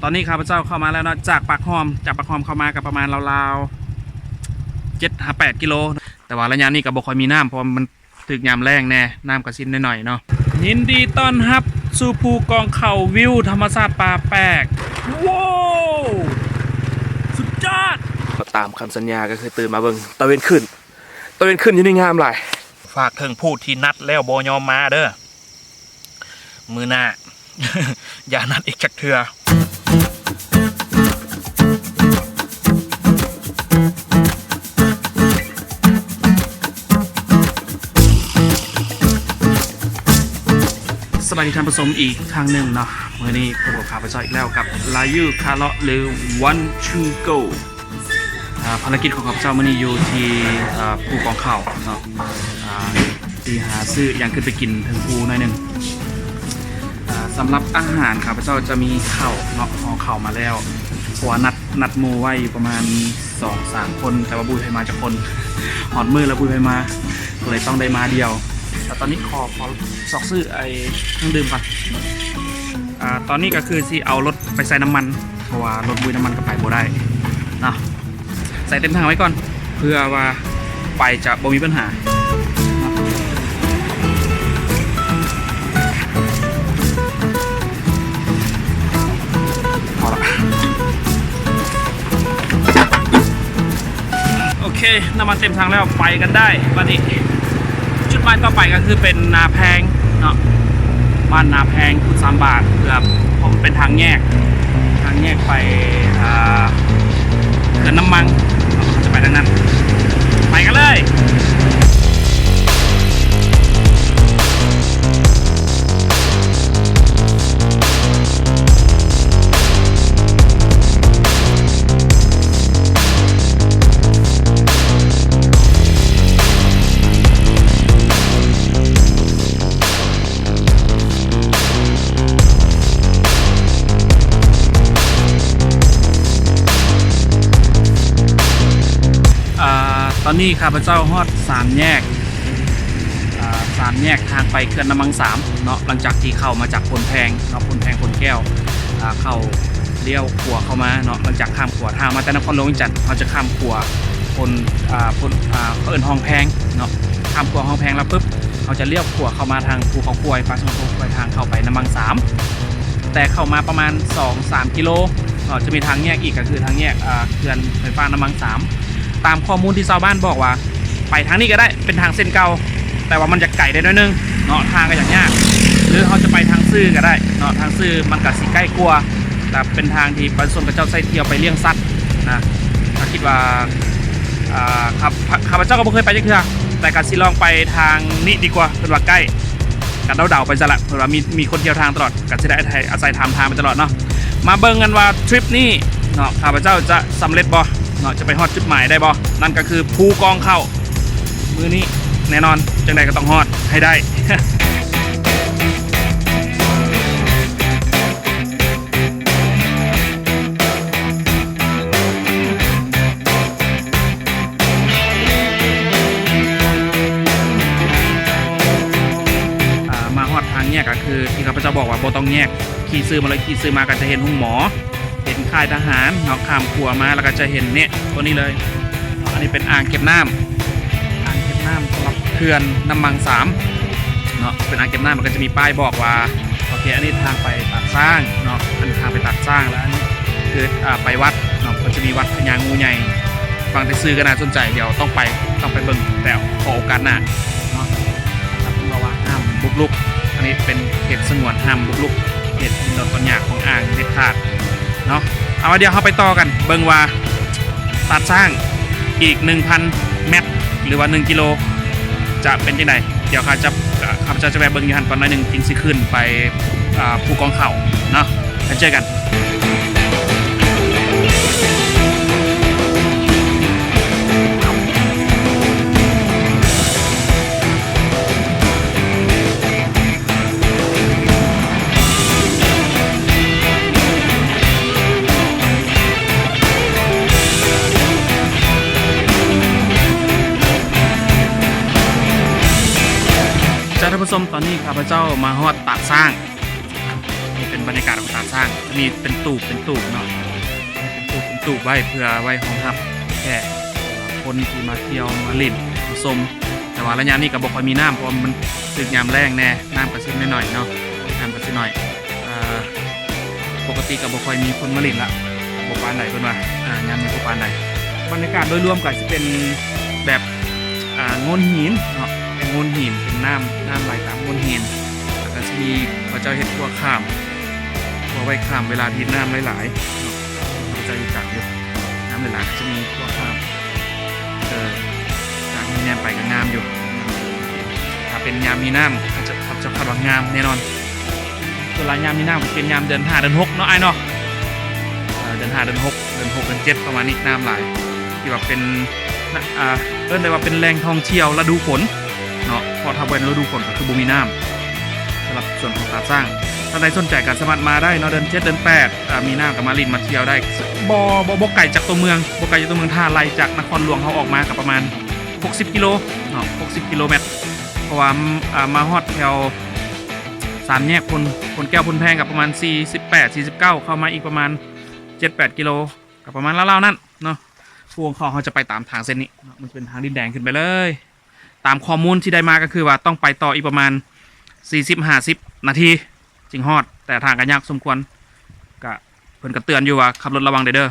ຕອນນີ້ຂ້າພະເຈົ້າເຂົ້າມາແລ້ວເນາະ ຈາກປາກຮ່ອມ ຈາກປາກຮ່ອມເຂົ້າມາກໍປະມານລາວໆ ເຈັດຫາແປດກິໂລ ແຕ່ວ່າໄລຍະນີ້ກໍບໍ່ຄ່ອຍມີນ້ຳ ເພາະວ່າມັນຖືກຍາມແລ້ງແດ່ ນ້ຳກໍຊິໜ້ອຍໆເນາະ. ຍິນດີຕ້ອນຮັບສູ່ພູກອງເຂົ້າ ວິວທຳມະຊາດປ່າແປກ. ວ້າວ ສຸດຍອດ! ກໍຕາມຄຳສັນຍາ ກໍຄືຕື່ນມາເບິ່ງຕາເວັນຂຶ້ນ ຕາເວັນຂຶ້ນຢູ່ນີ້ງາມຫຼາຍ. ຝາກເຖິງຜູ້ທີ່ນັດແລ້ວບໍ່ຍອມມາເດີ້ ມື້ໜ້າ ຢ່ານັດອີກຈັກເທື່ອ. ສະບາຍດີທ່ານຜູ້ຊົມອີກຄັ້ງໜຶ່ງເນາະ. ມື້ນີ້ພົບກັບຂ້າພະເຈົ້າອີກແລ້ວກັບລາຍຢູ່ຄາເລາະ ຫຼື One to Go. ອ່າ ພາລະກິດຂອງຂ້າພະເຈົ້າມື້ນີ້ຢູ່ທີ່ ເອີ ພູກອງເຂົ້າເນາະ ອ່າ ທີ່ຫາຊື້ຫຍັງຂຶ້ນໄປກິນເທິງພູໜ້ອຍໜຶ່ງ. ອ່າ ສຳລັບອາຫານຂ້າພະເຈົ້າຈະມີເຂົ້າເນາະ ຫໍ່ເຂົ້າມາແລ້ວ ເພາະວ່ານັດ ນັດໝູ່ໄວ້ຢູ່ປະມານສອງສາມຄົນ ແຕ່ວ່າບໍ່ມີໃຜມາຈັກຄົນ ຮອດມື້ແລ້ວບໍ່ມີໃຜມາ ກໍເລີຍຕ້ອງໄດ້ມາດຽວ. ແລ້ວຕອນນີ້ຂໍ ຂໍຊອກຊື້ໄອ້ເຄື່ອງດື່ມກ່ອນ. ອ່າ ຕອນນີ້ກໍຄືຊິເອົາລົດໄປໃສ່ນ້ຳມັນ ເພາະວ່າລົດບໍ່ມີນ້ຳມັນກໍໄປບໍ່ໄດ້ເນາະ. ໃສ່ເຕັມຖັງໄວ້ກ່ອນ ເພື່ອວ່າໄປຈະບໍ່ມີບັນຫາ. ພໍລະ. ໂອເຄ ນ້ຳມັນເຕັມຖັງແລ້ວ ໄປກັນໄດ້. ບັດນີ້ຈຸດໝາຍຕໍ່ໄປກໍຄືເປັນນາແພງເນາະ ບ້ານນາແພງ ຂຸດສາມບາດ ເພື່ອ ເພາະມັນເປັນທາງແຍກ ທາງແຍກໄປ ອ່າ ເຂື່ອນນ້ຳມັງເນາະ ເຮົາຈະໄປທາງນັ້ນ. ໄປກັນເລີຍ. ອ່າ ຕອນນີ້ຂ້າພະເຈົ້າຮອດສາມແຍກ ອ່າ ສາມແຍກທາງໄປເຂື່ອນນ້ຳມັງສາມເນາະ. ຫຼັງຈາກທີ່ເຂົ້າມາຈາກໂພນແພງເນາະ ໂພນແພງ ໂພນແກ້ວ ອ່າ ເຂົ້າລ້ຽວຂວາເຂົ້າມາເນາະ. ຫຼັງຈາກຂ້າມຂົວ ຖ້າເຮົາມາແຕ່ນະຄອນຫຼວງວຽງຈັນ ເຮົາຈະຂ້າມຂົວໂພນ ອ່າ ໂພນ ອ່າ ເຂົາເອີ້ນຮ່ອງແພງເນາະ. ຂ້າມຂົວຮ່ອງແພງແລ້ວປຶບ ເຮົາຈະລ້ຽວຂວາເຂົ້າມາທາງພູເຂົາຄວາຍ ປ່າສະຫງວນພູເຂົາຄວາຍ ທາງເຂົ້າໄປນ້ຳມັງສາມ. ແຕ່ເຂົ້າມາປະມານສອງສາມກິໂລເນາະ ຈະມີທາງແຍກອີກ ກໍຄືທາງແຍກ ອ່າ ເຂື່ອນໄຟຟ້ານ້ຳມັງສາມ. ຕາມຂໍ້ມູນທີ່ຊາວບ້ານບອກວ່າ ໄປທາງນີ້ກໍໄດ້ ເປັນທາງເສັ້ນເກົ່າ ແຕ່ວ່າມັນຈະໄກໄດ້ໜ້ອຍໜຶ່ງເນາະ ທາງກໍຢາກຍາກ ຫຼືເຮົາຈະໄປທາງຊື່ກໍໄດ້ເນາະ ທາງຊື່ມັນກໍຊິໃກ້ກວ່າ ແລະເປັນທາງທີ່ປະຊາຊົນເຂົາເຈົ້າໃຊ້ທ່ຽວໄປລ້ຽງສັດນະ. ກໍຄິດວ່າ ອ່າ ຂ້າ ຂ້າພະເຈົ້າກໍບໍ່ເຄີຍໄປຈັກເທື່ອ ແຕ່ກໍຊິລອງໄປທາງນີ້ດີກວ່າ ເພິ່ນວ່າໃກ້ ກໍເດົາໆໄປຊັ້ນລະ ເພິ່ນວ່າມີ ມີຄົນທ່ຽວທາງຕະຫຼອດ ກໍຊິໄດ້ອາໄສ ອາໄສຖາມທາງໄປຕະຫຼອດເນາະ. ມາເບິ່ງກັນວ່າທຣິບນີ້ເນາະ ຂ້າພະເຈົ້າຈະສຳເລັດບໍ່ເນາະ ຈະໄປຮອດຈຸດໝາຍໄດ້ບໍ່. ນັ້ນກໍຄືພູກອງເຂົ້າ ມື້ນີ້ແນ່ນອນ ຈັ່ງໃດກໍຕ້ອງຮອດໃຫ້ໄດ້. ອ່າ ມາຮອດທາງແຍກກໍຄືທີ່ຂ້າພະເຈົ້າບອກວ່າບໍ່ຕ້ອງແຍກ ຂີ່ຊື່ມາເລີຍ ຂີ່ຊື່ມາກໍຈະເຫັນໂຮງໝໍ ເຫັນຄ້າຍທະຫານເນາະ ຂ້າມຂົວມາແລ້ວກໍຈະເຫັນເນຍ ຕົວນີ້ເລີຍ. ອັນນີ້ເປັນອ່າງເກັບນ້ຳ ອ່າງເກັບນ້ຳສຳລັບເຂື່ອນນ້ຳມັງສາມເນາະ ເປັນອ່າງເກັບນ້ຳ ແລ້ວກໍຈະມີປ້າຍບອກວ່າ ໂອເຄ ອັນນີ້ທາງໄປຕາດຊ້າງເນາະ ອັນນີ້ທາງໄປຕາດຊ້າງ ແລ້ວອັນນີ້ຄື ອ່າ ໄປວັດເນາະ ມັນຈະມີວັດພະຍາງູໃຫຍ່ ຟັງແຕ່ຊື່ກໍໜ້າສົນໃຈ ດຽວຕ້ອງໄປ ຕ້ອງໄປເບິ່ງ ແຕ່ຂໍໂອກາດໜ້າເນາະ. ຮັບຮອງວ່າຫ້າມບຸກລຸກ ອັນນີ້ເປັນເຂດສະຫງວນ ຫ້າມບຸກລຸກ ເຂດທີ່ເປັນດອນຍາກຂອງອ່າງເດັດຂາດເນາະ. ເອົາ ດຽວເຮົາໄປຕໍ່ກັນ ເບິ່ງວ່າຕາດຊ້າງອີກໜຶ່ງພັນແມັດ ຫຼືວ່າໜຶ່ງກິໂລ ຈະເປັນຈັ່ງໃດ. ດຽວຂ້າຈະ ຂ້າພະເຈົ້າຈະແວະເບິ່ງຢູ່ຫັ້ນກ່ອນໜ້ອຍໜຶ່ງ ຈຶ່ງຊິຂຶ້ນໄປ ອ່າ ພູກອງເຂົ້າເນາະ. ແລ້ວເຈີກັນ. ເຈົ້າ ທ່ານຜູ້ຊົມ ຕອນນີ້ຂ້າພະເຈົ້າມາຮອດຕາດຊ້າງ. ນີ້ເປັ ບັນຍາກາດຂອງຕາດຊ້າງ ຈະມີເປັນຕູບ ເປັນຕູບເນາະ ເປັນຕູບ ເປັນຕູບໄວ້ ເພື່ອໄວ້ຮອງຮັບແຂກ ຄົນທີ່ມາທ່ຽວ ມາຫຼິ້ນ ມາຊົມ. ແຕ່ວ່າໄລຍະນີ້ກໍບໍ່ຄ່ອຍມີນ້ຳ ເພາະວ່າມັນຖືກຍາມແລ້ງແດ່ ນ້ຳກໍຊິໜ້ອຍໆເນາະ ນ້ຳກໍຊິໜ້ອຍ. ເອີ ປົກກະຕິກໍບໍ່ຄ່ອຍມີຄົນມາຫຼິ້ນລະ ບໍ່ປານໃດເພິ່ນວ່າ ອາ ຍາມນີ້ບໍ່ປານໃດ. ບັນຍາກາດໂດຍລວມກໍຊິເປັນແບບ ອາ ໂງ່ນຫີນເນາະ ເປັນໂງ່ນຫີນ ເປັນນ້ຳ ນ້ຳໄຫຼຕາມໂງ່ນຫີນ ແລ້ວກໍຊິມີເຂົາເຈົ້າເຮັດຂົວຂ້າມ ຂົວໄວ້ຂ້າມເວລາທີ່ນ້ຳຫຼາຍໆເນາະ ເຂົາເຈົ້າເຮັດກາງຢູ່ ນ້ຳຫຼາຍໆກໍຈະມີຂົວຂ້າມ. ເອີ ຈາກນີ້ແນມໄປກໍງາມຢູ່ ຖ້າເປັນຍາມມີນ້ຳ ເຂົາເຈົ້າ ເຂົາເຈົ້າຄາດວ່າງາມແນ່ນອນ. ສ່ວນຫຼາຍຍາມມີນ້ຳກໍເປັນຍາມເດືອນຫ້າເດືອນຫົກເນາະ ອ້າຍເນາະ ເອີ ເດືອນຫ້າເດືອນຫົກ ເດືອນຫົກເດືອນເຈັດ ປະມານນີ້ ນ້ຳຫຼາຍ ທີ່ວ່າເປັນ ນະ ອ່າ ເອີ້ນໄດ້ວ່າເປັນແຫຼ່ງທ່ອງທ່ຽວລະດູຝົນເນາະ ເພາະຖ້າບໍ່ແມ່ນລະດູຝົນກໍຄືບໍ່ມີນ້ຳ. ສຳລັບສວນຂອງຕາດຊ້າງ ທ່ານໃດສົນໃຈກໍສາມາດມາໄດ້ເນາະ ເດືອນເຈັດ ເດືອນແປດ ອາ ມີນ້ຳກໍມາຫຼິ້ນມາທ່ຽວໄດ້ ບໍ່ ບໍ່ ບໍ່ໄກຈາກຕົວເມືອງ ບໍ່ໄກຈາກຕົວເມືອງ ຖ້າໄລ່ຈາກນະຄອນຫຼວງເຮົາອອກມາກໍປະມານຫົກສິບກິໂລເນາະ ຫົກສິບກິໂລແມັດ ເພາະວ່າ ອາ ມາຮອດແຖວ ສາມແຍກໂພນ ໂພນແກ້ວ ໂພນແພງກໍປະມານສີ່ສິບແປດ ສີ່ສິບເກົ້າ ເຂົ້າມາອີກປະມານເຈັດແປດກິໂລ ກໍປະມານລາວໆນັ້ນເນາະ. ພວກເຮົາ ເຮົາຈະໄປຕາມທາງເສັ້ນນີ້ເນາະ ມັນຈະເປັນທາງດິນແດງຂຶ້ນໄປເລີຍ. ຕາມຂໍ້ມູນທີ່ໄດ້ມາກໍຄືວ່າຕ້ອງໄປຕໍ່ອີກປະມານສີ່ສິບ ຫ້າສິບນາທີຈຶ່ງຮອດ ແຕ່ທາງກໍຍາກສົມຄວນ ກະ ເພິ່ນກໍເຕືອນຢູ່ວ່າຂັບລົດລະວັງເດີ.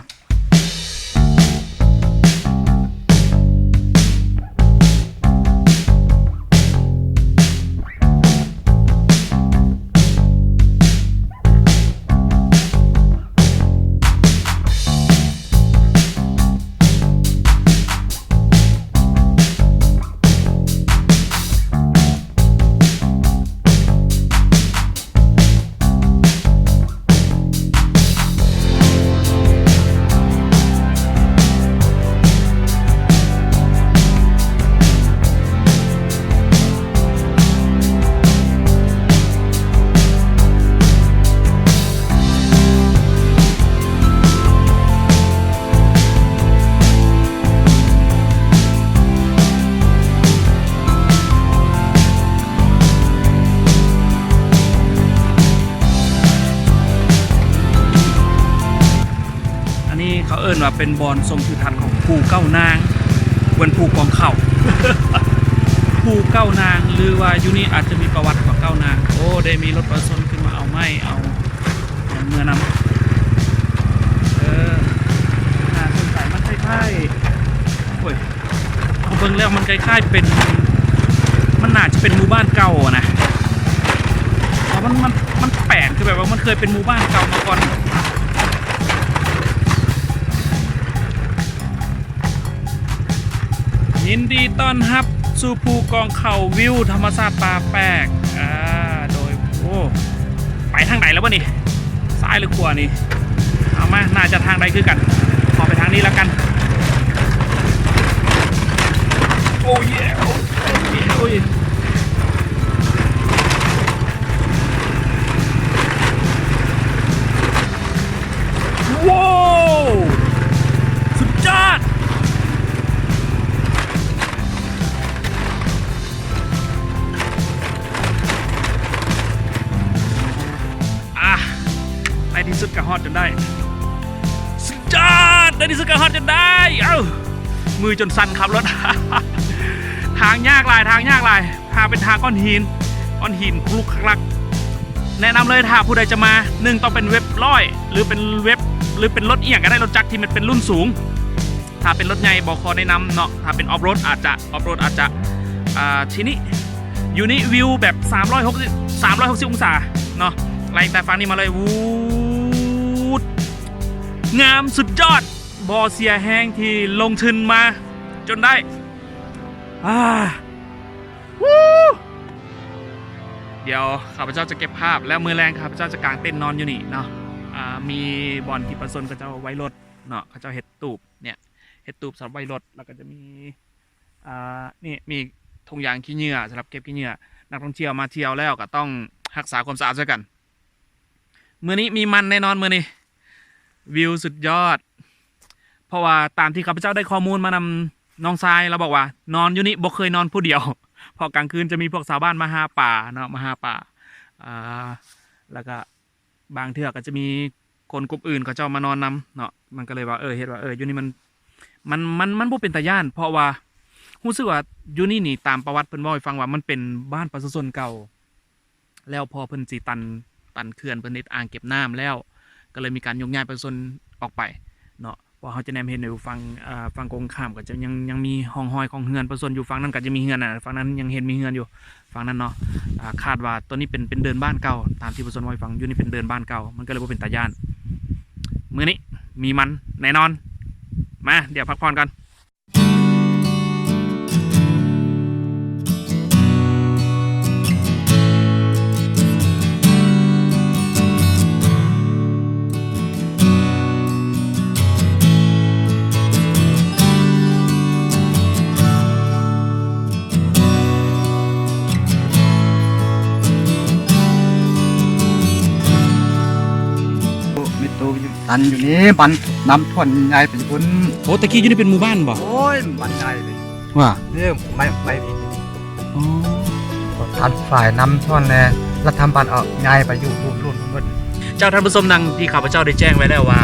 ອັນນີ້ເຂົາເອີ້ນວ່າເປັນບ່ອນຊົມທິວທັດຂອງພູເກົ້ານາງ ເປັນພູກອງເຂົ້າ ພູເກົ້ານາງ ຫຼືວ່າຢູ່ນີ້ອາດຈະມີປະຫວັດວ່າເກົ້ານາງ. ໂອ້ ໄດ້ມີລົດປະຊາຊົນຂຶ້ນມາເອົາໄມ້ເອົາຫຍັງເມືອນຳ. ເອີ ໜ້າສົນໃຈ ມັນຄ້າຍໆ ໂອ້ຍ ເບິ່ງແລ້ວມັນຄ້າຍໆເປັນ ມັນໜ້າຈະເປັນໝູ່ບ້ານເກົ່ານະ ເພາະມັນ ມັນ ມັນແປນ ຄືແບບວ່າມັນເຄີຍເປັນໝູ່ບ້ານເກົ່າມາກ່ອນ. ຍິນດີຕ້ອນຮັບສູ່ພູກອງເຂົ້າ ວິວທຳມະຊາດປ່າແປກ ອາ ໂດຍ ໂອ້ ໄປທາງໃດແລ້ວວະນີ້? ຊ້າຍຫຼືຂວານີ້? ເອົາມາ ໜ້າຈະທາງໃດຄືກັນ ຂໍໄປທາງນີ້ລະກັນ. ໂອ້ເຢ ໂອ້ເຢ ໂອ້ເຢ ວ້າວ ສຸດຍອດ. ອາ ໃນທີ່ສຸດກໍຮອດຈົນໄດ້ ສຸດຍອດ ໃນທີ່ສຸດກໍຮອດຈົນໄດ້. ເອົ້າ ມືຈົນສັ່ນຂັບລົດ ທາງຍາກຫຼາຍ ທາງຍາກຫຼາຍ ຖ້າເປັນທາງກ້ອນຫີນ ກ້ອນຫີນຂລຸກຂະລັກ. ແນະນຳເລີຍ ຖ້າຜູ້ໃດຈະມາ ໜຶ່ງ ຕ້ອງເປັນເວັບຮ້ອຍ ຫຼືເປັນເວັບ ຫຼືເປັນລົດອີ່ຫຍັງກໍໄດ້ ລົດຈັກທີ່ມັນເປັນລຸ້ນສູງ. ຖ້າເປັນລົດໃຫຍ່ບໍ່ຂໍແນະນຳເນາະ ຖ້າເປັນອອຟໂຣດອາດຈະ ອອຟໂຣດອາດຈະ ອ່າ ທີ່ນີ້ ຢູ່ນີ້ວິວແບບສາມຮ້ອຍຫົກສິບ ສາມຮ້ອຍຫົກສິບອົງສາເນາະ ໄລ່ແຕ່ຝັ່ງນີ້ມາເລີຍ ວູດ ງາມສຸດຍອດ ບໍ່ເສຍແຮງທີ່ລົງທຶນມາຈົນໄດ້ ອາ ວູ ດຽວຂ້າພະເຈົ້າຈະເກັບພາບ ແລ້ວມື້ແລງຂ້າພະເຈົ້າຈະກາງເຕັນນອນຢູ່ນີ້ເນາະ ອາ ມີບ່ອນທີ່ປະຊາຊົນເຂົາເຈົ້າໄວ້ລົດເນາະ ເຂົາເຈົ້າເຮັດຕູບ ເນຍ ເຮັດຕູບສຳລັບໄວ້ລົດ ແລ້ວກໍຈະມີ ອ່າ ນີ້ ມີຖົງຢາງຂີ້ເຫຍື້ອ ສຳລັບເກັບຂີ້ເຫຍື້ອ. ນັກທ່ອງທ່ຽວມາທ່ຽວແລ້ວກໍຕ້ອງຮັກສາຄວາມສະອາດຊ່ວຍກັນ. ມື້ນີ້ມີມັນແນ່ນອນ ມື້ນີ້ ວິວສຸດຍອດ. ເພາະວ່າຕາມທີ່ຂ້າພະເຈົ້າໄດ້ຂໍ້ມູນມານຳນ້ອງຊາຍ ລາວບອກວ່ານອນຢູ່ນີ້ບໍ່ເຄີຍນອນຜູ້ດຽວ ເພາະກາງຄືນຈະມີພວກຊາວບ້ານມາຫາປາເນາະ ມາຫາປາ ອ່າ ແລ້ວກໍ ບາງເທື່ອກໍຈະມີຄົນກຸ່ມອື່ນເຂົາເຈົ້າມານອນນຳເນາະ ມັນກໍເລີຍວ່າ ເອີ ເຮັດວ່າ ເອີ ຢູ່ນີ້ມັນ ມັນ ມັນ ມັນບໍ່ເປັນຕາຢ້ານ ເພາະວ່າຮູ້ສຶກວ່າຢູ່ນີ້ນີ້ ຕາມປະຫວັດເພິ່ນເວົ້າໃຫ້ຟັງວ່າ ມັນເປັນບ້ານປະຊາຊົນເກົ່າ ແລ້ວພໍເພິ່ນຊິຕັນ ຕັນເຂື່ອນ ເພິ່ນເຮັດອ່າງເກັບນ້ຳແລ້ວ ກໍເລີຍມີການຍົກຍ້າຍປະຊາຊົນອອກໄປເນາະ. ເພາະເຮົາຈະແນມເຫັນຢູ່ຝັ່ງ ເອີ ຝັ່ງກົງຂ້າມ ກໍຈະຍັງ ຍັງມີຮ່ອງຮອຍຂອງເຮືອນປະຊາຊົນຢູ່ ຝັ່ງນັ້ນກໍຈະມີເຮືອນ ອາ ຝັ່ງນັ້ນຍັງເຫັນມີເຮືອນຢູ່ ຝັ່ງນັ້ນເນາະ. ອາ ຄາດວ່າຕົວນີ້ເປັນ ເປັນເດີ່ນບ້ານເກົ່າ ຕາມທີ່ປະຊາຊົນເລົ່າໃຫ້ຟັງ ຢູ່ນີ້ເປັນເດີ່ນບ້ານເກົ່າ ມັນກໍເລີຍບໍ່ເປັນຕາຢ້ານ. ມື້ນີ້ມີມັນແນ່ນອນ. ມາ ດຽວພັກຜ່ອນກ່ອນ. ມີໂຕຢູ່ຕັນຢູ່ນີ້ ບ້ານນ້ຳຖ້ວມໃຫຍ່ໄປພຸ້ນ. ໂອ້ ແຕ່ກີ້ຢູ່ນີ້ເປັນໝູ່ບ້ານບໍ່? ໂອ້ຍ ບ້ານໃຫຍ່ເລີຍ. ວ່າ ນີ້ໄປ ໄປ ອໍ ທາງຝ່າຍນ້ຳຖ້ວມແດ່ ລັດຖະບານເອົາຍ້າຍໄປຢູ່ລຸ່ມໆ ໝົດ. ເຈົ້າ ທ່ານຜູ້ຊົມ, ດັ່ງທີ່ຂ້າພະເຈົ້າໄດ້ແຈ້ງໄວ້ແລ້ວວ່າ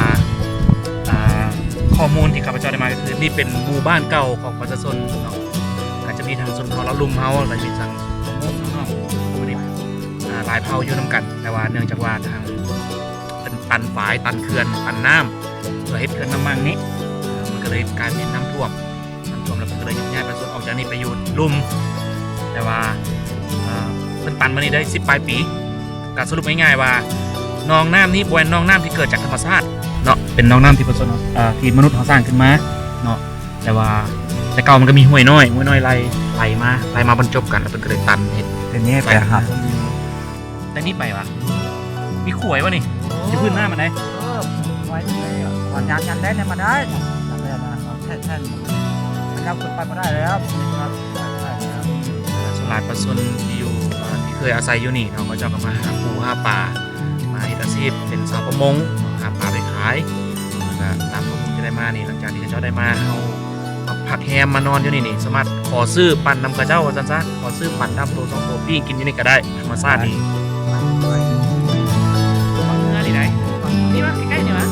ອ່າ ຂໍ້ມູນທີ່ຂ້າພະເຈົ້າໄດ້ມາກໍຄື ນີ້ເປັນໝູ່ບ້ານເກົ່າຂອງປະຊາຊົນເນາະ, ກໍຈະມີທັງຊົນເຜົ່າລາວລຸ່ມເຮົາ ແລະ ມີທັງມົ້ງເນາະ ຢູ່ໃນ ອ່າ ຫຼາຍເຜົ່າຢູ່ນຳກັນ, ແຕ່ວ່າເນື່ອງຈາກວ່າທາງ ເພິ່ນຕັນຝາຍ ຕັນເຂື່ອນ ຕັນນ້ຳ ເພື່ອເຮັດເຂື່ອນນ້ຳມັງນີ້ ມັນກໍເລີຍກາຍເປັນນ້ຳຖ້ວມ. ນ້ຳຖ້ວມແລ້ວເພິ່ນກໍເລີຍຍົກຍ້າຍປະຊາຊົນອອກຈາກນີ້ໄປຢູ່ລຸ່ມ, ແຕ່ວ່າ ເອີ ເພິ່ນຕັນມານີ້ໄດ້ສິບປາຍປີ. ກໍສະຫຼຸບງ່າຍໆວ່າ ໜອງນ້ຳນີ້ບໍ່ແມ່ນໜອງນ້ຳທີ່ເກີດຈາກທຳມະຊາດເນາະ, ເປັນໜອງນ້ຳທີ່ປະຊາຊົນ ເອີ ທີ່ມະນຸດເຮົາສ້າງຂຶ້ນມາເນາະ. ແຕ່ວ່າແຕ່ເກົ່າມັນກໍມີຫ້ວຍນ້ອຍ ຫ້ວຍນ້ອຍໄລ່ ໄຫຼມາ ໄລ່ມາບັນຈົບກັນ ແລ້ວເພິ່ນກໍເລີຍຕັນເຮັດ ແຕ່ນີ້ໄປຫາ ແຕ່ນີ້ໄປວະ ມີຂວາຍວະນີ້ ຢູ່ພື້ນນ້ຳມັນໄດ໋. ເອີ ໄວ້ນີ້ ຍາມ ຍາມໄດ້ມາໄດ້ ແທ້ໆ ມັນເອົາຂຶ້ນໄປບໍ່ໄດ້ແລ້ວ. ສ່ວນຫຼາຍປະຊາຊົນທີ່ຢູ່ ເອີ ທີ່ເຄີຍອາໄສຢູ່ນີ້ເນາະ ເຂົາເຈົ້າກໍມາຫາປູຫາປາ ມາເຮັດອາຊີບເປັນຊາວປະມົງ ຫາປາໄປຂາຍ. ແລ້ວກໍຕາມຂໍ້ມູນທີ່ໄດ້ມານີ້ ຫຼັງຈາກທີ່ເຂົາເຈົ້າໄດ້ມາ ເຮົາມາພັກແຮມມານອນຢູ່ນີ້ນີ້ ສາມາດຂໍຊື້ປັນນຳເຂົາເຈົ້າວ່າຊັ້ນຊະ, ຂໍຊື້ປັນດຳໂຕສອງໂຕປີ້ງກິນຢູ່ນີ້ກໍໄດ້. ທຳມະຊາດນີ້ ເຮືອນີ້ໃດ໋ ນີ້ວະ ໃກ້ໆນີ້ວະ.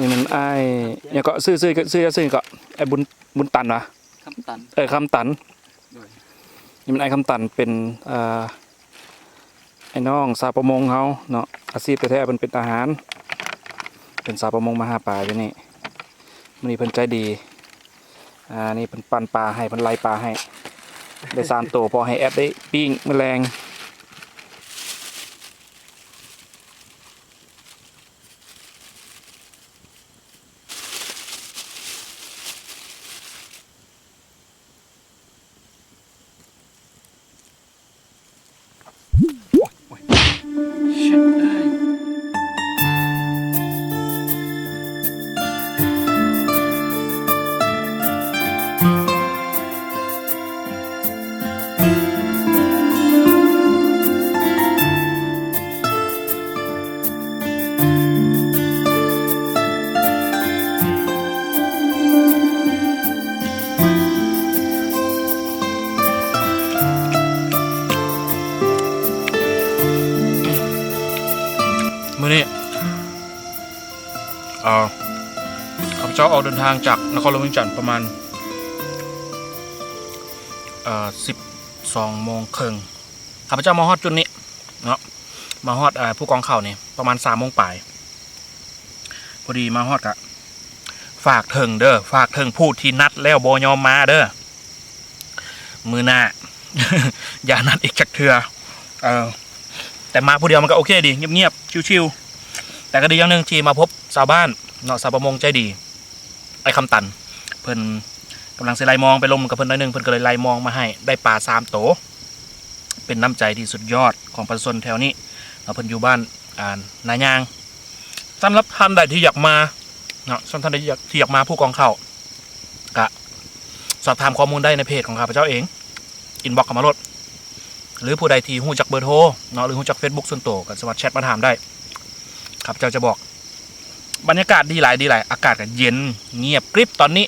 ນີ້ມັນອ້າຍຫຍັງເກາະ ຊື່ ຊື່ ຊື່ ຊື່ຫຍັງເກາະ ອ້າຍບຸນ ບຸນຕັນຫວາ? ຄຳຕັນ ເອີ ຄຳຕັນ. ໂດຍ ນີ້ແມ່ນອ້າຍຄຳຕັນ ເປັນ ເອີ ອ້າຍນ້ອງຊາວປະມົງເຮົາເນາະ, ອາຊີບແທ້ໆເພິ່ນເປັນທະຫານ ເປັນຊາວປະມົງມາຫາປາຢູ່ນີ້. ມື້ນີ້ເພິ່ນໃຈດີ ອ່າ ນີ້ເພິ່ນປັ້ນປາໃຫ້ ເພິ່ນໄລ່ປາໃຫ້ ໄດ້ສາມໂຕ ພໍໃຫ້ແອດໄດ້ປີ້ງມື້ແລງ. ມື້ນີ້ ເອີ ຂ້າພະເຈົ້າອອກເດີນທາງຈາກນະຄອນຫຼວງວຽງຈັນປະມານ ເອີ ສິບສອງໂມງເຄິ່ງ. ຂ້າພະເຈົ້າມາຮອດຈຸດນີ້ເນາະ ມາຮອດ ເອີ ພູກອງເຂົ້ານີ້ປະມານສາມໂມງປາຍ. ພໍດີມາຮອດກະ ຝາກເຖິງເດີ ຝາກເຖິງຜູ້ທີ່ນັດແລ້ວບໍ່ຍອມມາເດີ ມື້ໜ້າ ຢ່ານັດອີກຈັກເທື່ອ. ເອີ ແຕ່ມາຜູ້ດຽວມັນກໍໂອເຄດີ ງຽບໆ ຊິວໆ. ກະດີຢ່າງໜຶ່ງທີ່ມາພົບຊາວບ້ານເນາະ ຊາວປະມົງໃຈດີ ອ້າຍຄຳຕັນ ເພິ່ນກຳລັງຊິໄລ່ມອງ ໄປລົມກັບເພິ່ນໜ້ອຍໜຶ່ງ ເພິ່ນກໍເລີຍໄລ່ມອງມາໃຫ້ ໄດ້ປາສາມໂຕ ເປັນນ້ຳໃຈທີ່ສຸດຍອດຂອງປະຊາຊົນແຖວນີ້ເນາະ ເພິ່ນຢູ່ບ້ານ ອ່າ ນາຍາງ. ສຳລັບທ່ານໃດທີ່ຢາກມາເນາະ ສຳລັບທ່ານໃດທີ່ຢາກ ທີ່ຢາກມາພູກອງເຂົ້າ ກະສອບຖາມຂໍ້ມູນໄດ້ໃນເພຈຂອງຂ້າພະເຈົ້າເອງ ອິນບັອກເຂົ້າມາໂລດ ຫຼືຜູ້ໃດທີ່ຮູ້ຈັກເບີໂທເນາະ ຫຼືຮູ້ຈັກເຟສບຸກສ່ວນໂຕ ກໍສາມາດແຊັດມາຖາມໄດ້ ຂ້າພະເຈົ້າຈະບອກ. ບັນຍາກາດດີຫຼາຍ ດີຫຼາຍ ອາກາດກໍເຢັນ ງຽບກຣິບຕອນນີ້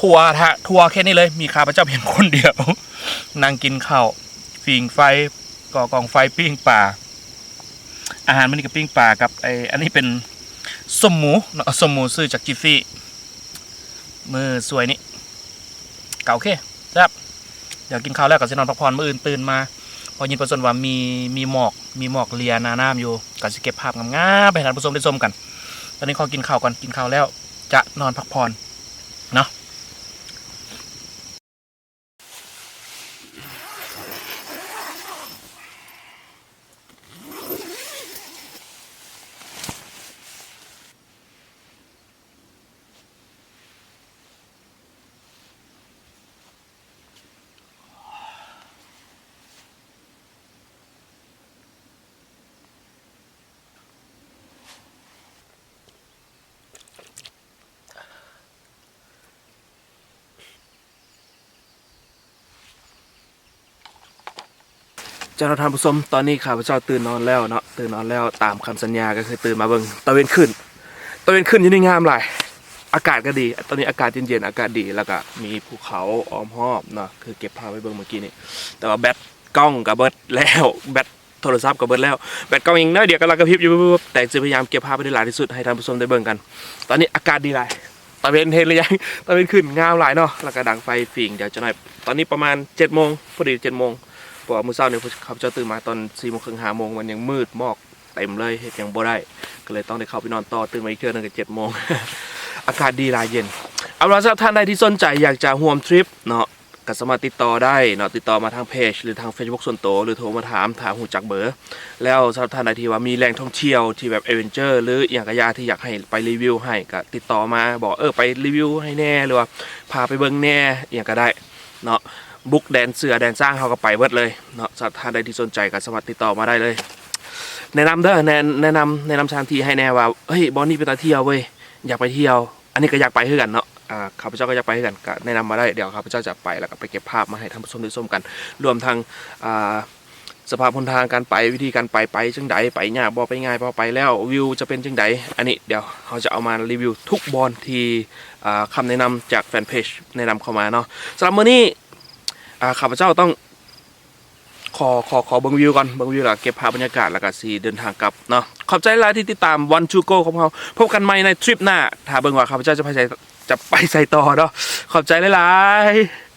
ທົ່ວ ຖ້າ ທົ່ວແຄ່ນີ້ເລີຍ ມີຂ້າພະເຈົ້າພຽງຄົນດຽວ ນັ່ງກິນເຂົ້າ ຝີງໄຟ ກໍ່ກອງໄຟ ປີ້ງປາ ອາຫານມື້ນີ້ກໍປີ້ງປາກັບໄອ້ ອັນນີ້ເປັນສົ້ມໝູເນາະ ສົ້ມໝູຊື້ຈາກຈິຟຟີ້ ມື້ສວຍນີ້ ກໍໂອເຄ ແຊບ. ດຽວກິນເຂົ້າແລ້ວກໍຊິນອນພັກຜ່ອນ ມື້ອື່ນຕື່ນມາ ເພາະຍິນປະຊົນວ່າມີ ມີໝອກ ມີໝອກເລຍໜ້ານ້ຳຢູ່ ກໍຊິເກັບພາບງາມໆ ໃຫ້ທ່ານຜູ້ຊົມໄດ້ຊົມກັນ. ຕອນນີ້ຂໍກິນເຂົ້າກ່ອນ ກິນເຂົ້າແລ້ວຈະນອນພັກຜ່ອນເນາະ. ເຈົ້າ ທ່ານຜູ້ຊົມ ຕອນນີ້ຂ້າພະເຈົ້າຕື່ນນອນແລ້ວເນາະ ຕື່ນນອນແລ້ວ ຕາມຄຳສັນຍາກໍຄືຕື່ນມາເບິ່ງຕາເວັນຂຶ້ນ ຕາເວັນຂຶ້ນຢູ່ນີ້ງາມຫຼາຍ ອາກາດກໍດີ ຕອນນີ້ອາກາດເຢັນໆ ອາກາດດີ ແລ້ວກໍມີພູເຂົາອ້ອມຮອບເນາະ ຄືເກັບພາບໄວ້ເບິ່ງເມື່ອກີ້ນີ້ ແຕ່ວ່າແບັດກ້ອງກໍເບິດແລ້ວ ແບັດ ໂທລະສັບກໍເບິດແລ້ວ ແບັດກ້ອງຍັງໜ້ອຍດຽວກຳລັງກະພິບຢູ່ ແຕ່ຈະພະຍາຍາມເກັບພາບໃຫ້ໄດ້ຫຼາຍທີ່ສຸດ ໃຫ້ທ່ານຜູ້ຊົມໄດ້ເບິ່ງກັນ. ຕອນນີ້ອາກາດດີຫຼາຍ ຕາເວັນເຫັນຫຼືຍັງ? ຕາເວັນຂຶ້ນງາມຫຼາຍເນາະ ແລ້ວກະດັງໄຟຝີງ ດຽວຈັກໜ້ອຍ ຕອນນີ້ປະມານເຈັດໂມງ ພໍດີເຈັດໂມງ ເພາະວ່າມື້ເຊົ້ານີ້ຂ້າພະເຈົ້າຕື່ນມາຕອນສີ່ໂມງເຄິ່ງ ຫ້າໂມງ ມັນຍັງມືດ ໝອກເຕັມເລີຍ ເຮັດຫຍັງບໍ່ໄດ້ ກໍເລີຍຕ້ອງໄດ້ເຂົ້າໄປນອນຕໍ່ ຕື່ນມາອີກເທື່ອໜຶ່ງກໍເຈັດໂມງ ອາກາດດີຫຼາຍ ເຢັນ. ເອົາລະ ສຳລັບທ່ານໃດທີ່ສົນໃຈຢາກຈະຮ່ວມທຣິບເນາະ ກໍສາມາດຕິດຕໍ່ໄດ້ເນາະ ຕິດຕໍ່ມາທາງເພຈ ຫຼືທາງເຟສບຸກສ່ວນໂຕ ຫຼືໂທມາຖາມ ຖ້າຮູ້ຈັກເບີ. ແລ້ວສຳລັບທ່ານໃດທີ່ວ່າມີແຫຼ່ງທ່ອງທ່ຽວທີ່ແບບແອດເວັນເຈີ ຫຼືອີ່ຫຍັງກະຢ່າ ທີ່ຢາກໃຫ້ໄປຣີວິວໃຫ້ ກໍຕິດຕໍ່ມາບອກ ເອີ ໄປຣີວິວໃຫ້ແດ່ ຫຼືວ່າພາໄປເບິ່ງແດ່ ອີ່ຫຍັງກໍໄດ້ເນາະ. ບຸກແດນເສືອແດນຊ້າງ ເຮົາກໍໄປເບິດເລີຍເນາະ. ສຳລັບທ່ານໃດທີ່ສົນໃຈກໍສາມາດຕິດຕໍ່ມາໄດ້ເລີຍ. ແນະນຳເດີ ແນະ ແນະນຳ ແນະນຳສະຖານທີ່ໃຫ້ແດ່ວ່າ ເຮີ້ຍ ບ່ອນນີ້ເປັນຕາທ່ຽວເວີຍ ຢາກໄປທ່ຽວ. ອັນນີ້ກໍຢາກໄປຄືກັນເນາະ ອາ ຂ້າພະເຈົ້າກໍຢາກໄປຄືກັນ ກໍແນະນຳມາໄດ້ ດຽວຂ້າພະເຈົ້າຈະໄປ ແລ້ວກໍໄປເກັບພາບມາໃຫ້ທ່ານຜູ້ຊົມໄດ້ຊົມກັນ ລວມທັງ ອາ ສະພາບຫົນທາງການໄປ ວິທີການໄປ ໄປຈັ່ງໃດ ໄປຍາກບໍ່ ໄປງ່າຍບໍ່ ໄປແລ້ວວິວຈະເປັນຈັ່ງໃດ ອັນນີ້ດຽວເຮົາຈະເອົາມາຣີວິວທຸກບ່ອນທີ່ ອາ ຄຳແນະນຳຈາກແຟນເພຈແນະນຳເຂົ້າມາເນາະ. ສຳລັບມື້ນີ້ ອາ ຂ້າພະເຈົ້າຕ້ອງ ຂໍ ຂໍ ຂໍເບິ່ງວິວກ່ອນ ເບິ່ງວິວແລ້ວເກັບພາບບັນຍາກາດ ແລ້ວກໍຊິເດີນທາງກັບເນາະ. ຂອບໃຈຫຼາຍທີ່ຕິດຕາມ One to Go ຂອງເຮົາ ພົບກັນໃໝ່ໃນທຣິບໜ້າ ຖ້າເບິ່ງວ່າຂ້າພະເຈົ້າຈະໄປໃສ ຈະໄປໃສຕໍ່ເນາະ. ຂອບໃຈຫຼາຍໆ.